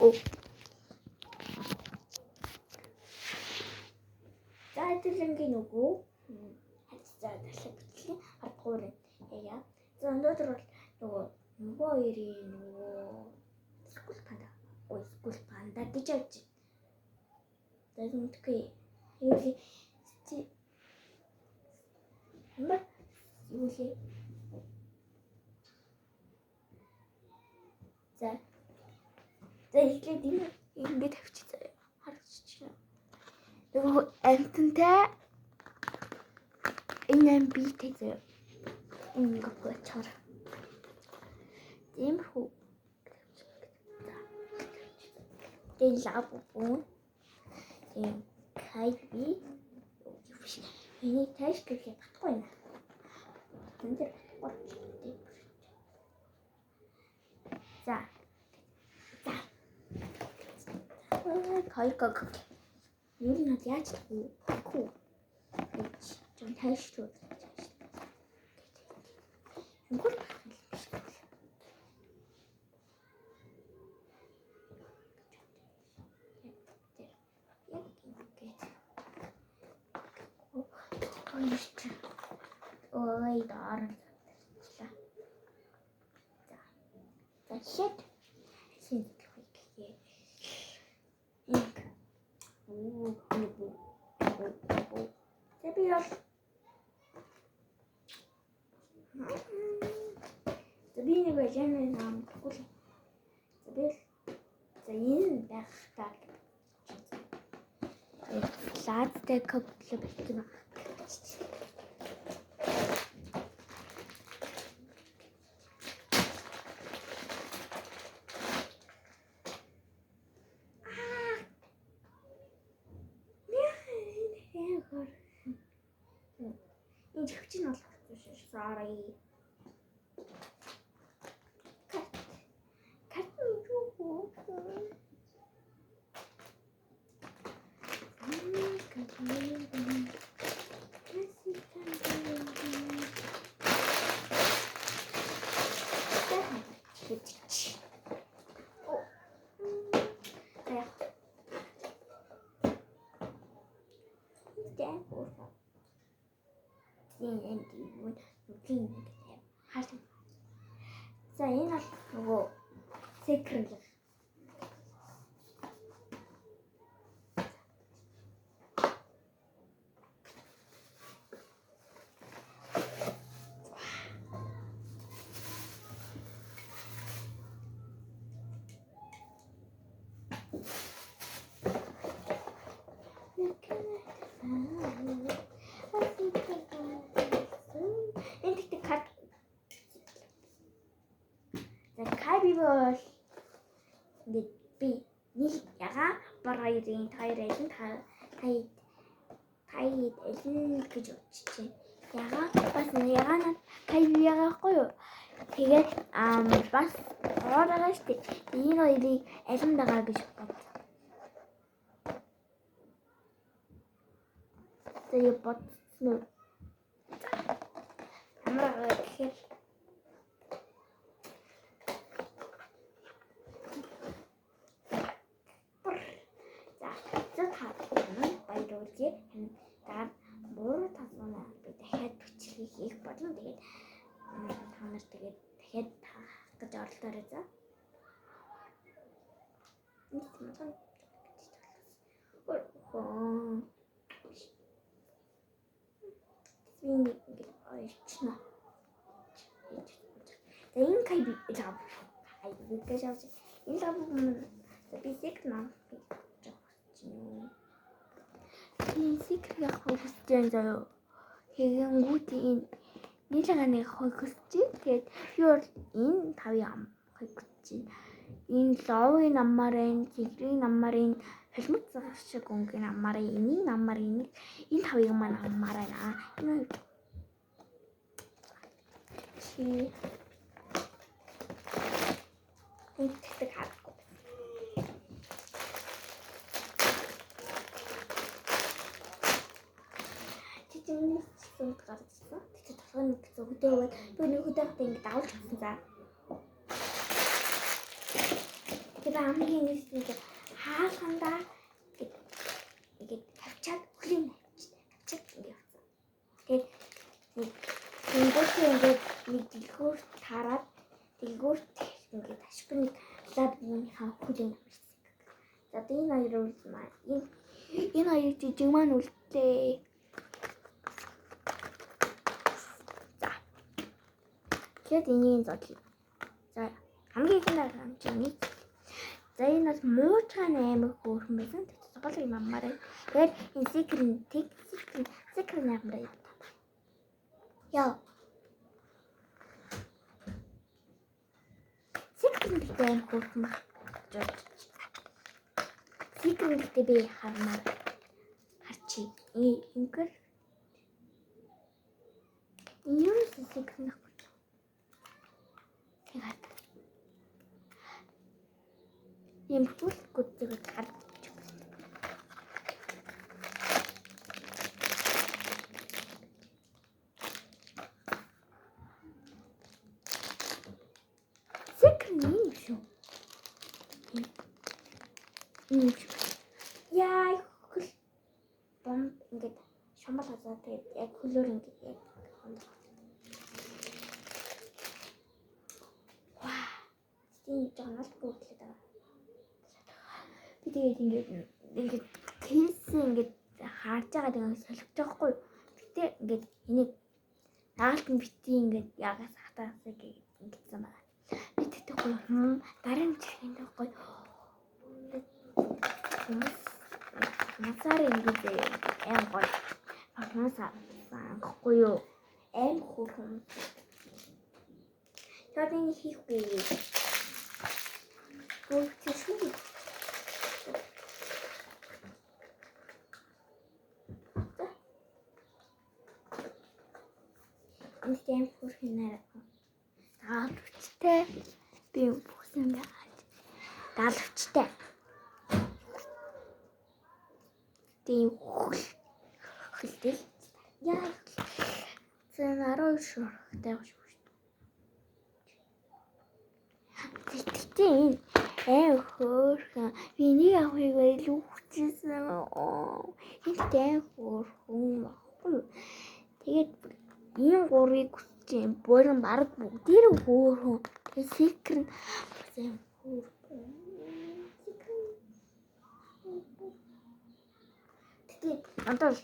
Оо. За хэдүүлэнгийн нөгөө за дахиад бичлэгийн 10 дугаар яа. За өнөөдөр бол нөгөө хоёрын нөгөө School Panda. Ой, School Panda гэж явж байна. За мэдгүй. Юу лээ? Ямар юу лээ? За. За эхлээд энэ ингэ тавьчих заяа. Харагч. Нөгөө амтантай энэ ам битэй заяа. Ингэ гоочор. Тиймэрхүү. За. Тэгээ лав бүүн. Тийм кайби биш. Энийг тайшлах батгүй юм. Тэн дээр батгүй. За. За. Хоёр гог. Юу нь яаж тахгүй. Гэж жон тайшлуу. Юнгор биш. Яг ингээд. Ой, доор нь тарчлаа. За. За шид. Шид гэхээ. Инг. Уу, бу. Бу. За би бол За би нэг ажааны нам тэгвэл за би за энэ байх та. Лаадтай кокло бэлтгэн байна. Энэ чихч нь болох биш. Sorry. Карт. Карт нь юу вэ? За энэ бол нөгөө секрет. Энэ тэгтээ карт. За Кайби бол ингээд би нэг яга бар хоёрын хоёр аль та тайд аль гэж бодчихжээ. Яга бас яга над Кайби яга байхгүй юу? Тэгээд бас гоор байгаа шүү дээ. Энэ хоёрыг аль нь байгаа гэж бод. За я бодсон уу? Ямар байгаа гэхээр за за та баяруулъя. Дараа муур талуунаа би дахиад бичлэг хийх болно. Тэгээд та нар тэгээд дахиад таах гэж оролдоорой за. Энд тийм хөө. Би ингээд ойрчно. За энэ кайби лав. Кайби гэж авч. Энэ лав за би секрет нам гэж байна. Би секрет явах хүсэж байна заяа. Тэгэнгүүт энэ нийлэг нэг хойг хүсэж байна. Тэгээд би бол энэ тавыг амхыг хүсэж байна. Энэ ловын намаар энэ, чигрийн намаар энэ, холимог цаг шиг өнгийн намаар энийг намаар энийг энэ тавыг маань аммаар байна. Энэ чи энэ тэгтэг харахгүй. Чи чиний зүгт гарчихсан. Тэгтээ толгой нэг зүгдээ өгөөд би нэг хөдөө хатаа ингэ давуулж авсан за. Тэр Тэгээ хамгийн нэгсний хаалхандаа ингээд тавьчаад хөлийг тавьчаад ингээд явцсан. Тэгээд нэг тэнгуүтээ ингээд нэг дэлгүүр таарад дэлгүүрт ингээд ашгүй нэг лабныхаа хөлийг авчихсан. За энэ хоёр үл маань энэ хоёр жижиг маань үлдлээ. За. Тэгэхээр энийг зодлоо. За хамгийн ихэнд хэмжээний. За энэ бас муучгаан амар хөөрхөн байсан. Тэгвэл юм аммаар. Тэгээд энэ secret secret амар. Яа. Secret гэдэг амар хөөрхөн баг. Secret гэдэг би хармаар харчи. Инкер. Юу secret нэх. Тэгээд ийм бүл гүцээг харж. Secret юм шүү. Юм шүү. Яа хөл бомб ингээд шамбал хазаа тэгээд яг хөлөөр ингээд яг ваа. Тийм жонол гүйлээд байгаа. Би тэгээд ингээд кейс ингээд харж байгаа тэгээд солигдож байгаа хгүй. Гэтэ ингээд энийг даалт нь бити ингээд ягаас хатаасаа гэж ингэсэн байна. Би тэгтэхгүй дараа нь чихэнд байхгүй. Хүмүүс хүмүүсаар ингээд аим гоё. Хүмүүс ангахгүй юу? Аим хөөрхөн. Яг энэ хийхгүй. Гүрч шүү. Энд аим хөөрхөн нэр. Даалгавчтай би бүсэн байгаа. Даалгавчтай. Тийм хөл хөлдөл. Яа. Зэн 12 шуурхтай шүү. Тэгтээ энэ аим хөөрхөн. Би нэг авахыг илүү хүчээсэн. Энэ аим хөөрхөн баггүй юу? Тэгээд энэ гурыг хүсэж юм. Бүрэн бараг бүгдээр хөөрхөн. Тэгээд secret аим хөөрхөн. Тэгээд надад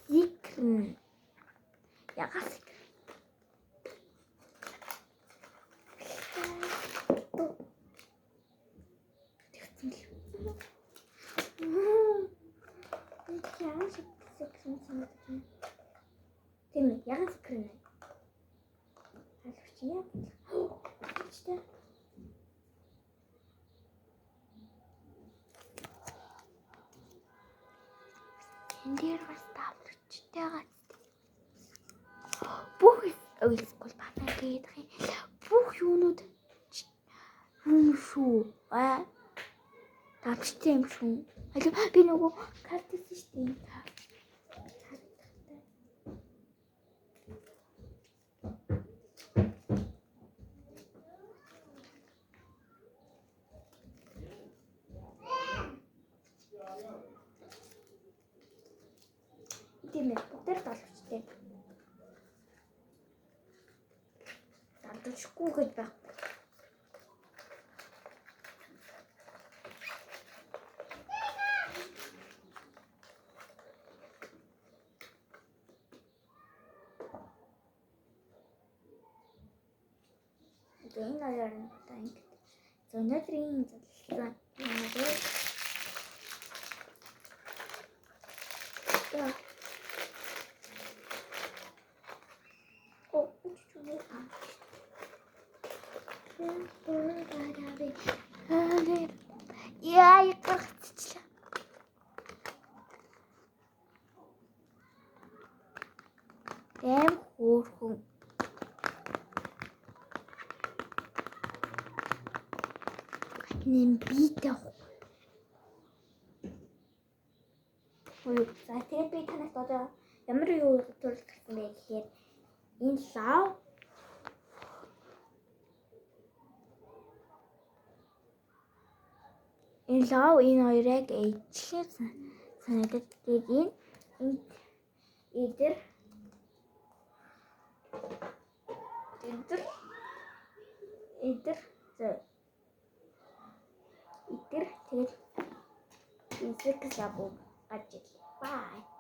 secret ягаад secret тэгсэн л. Яагаад secret санагдаж байна? Тийм ээ, ягаан secret нэ. Алвч яа. Алвчтай. Энэ дээр бас тавлчтай гац. Бүх эсвэл батаа гэдэг юм. Бүх юунууд юм шүү. Аа. Тавчтай юм шүү. Аль би нөгөө карт хийсэн шүү дээ. Тийм ээ, бүгдээр долгочтой. Далдчихгүй гэж байхгүй. Энэ хоёр нь одоо ингэ. За өнөөдрийн зарлалаа. Яа. О, Яа, гарчихлаа. Аим хөөрхөн. Нэм битэй. За тэгээд би танаас одоо ямар юу төрөл гарсан бэ гэхээр энэ лав Энэ love, энэ хоёр яг ээжлээ санагдаад, тэгээд энэ эдэр эдэр эдэр зөө эдэр, тэгээд энэ secret love гарч ирлээ. Bye.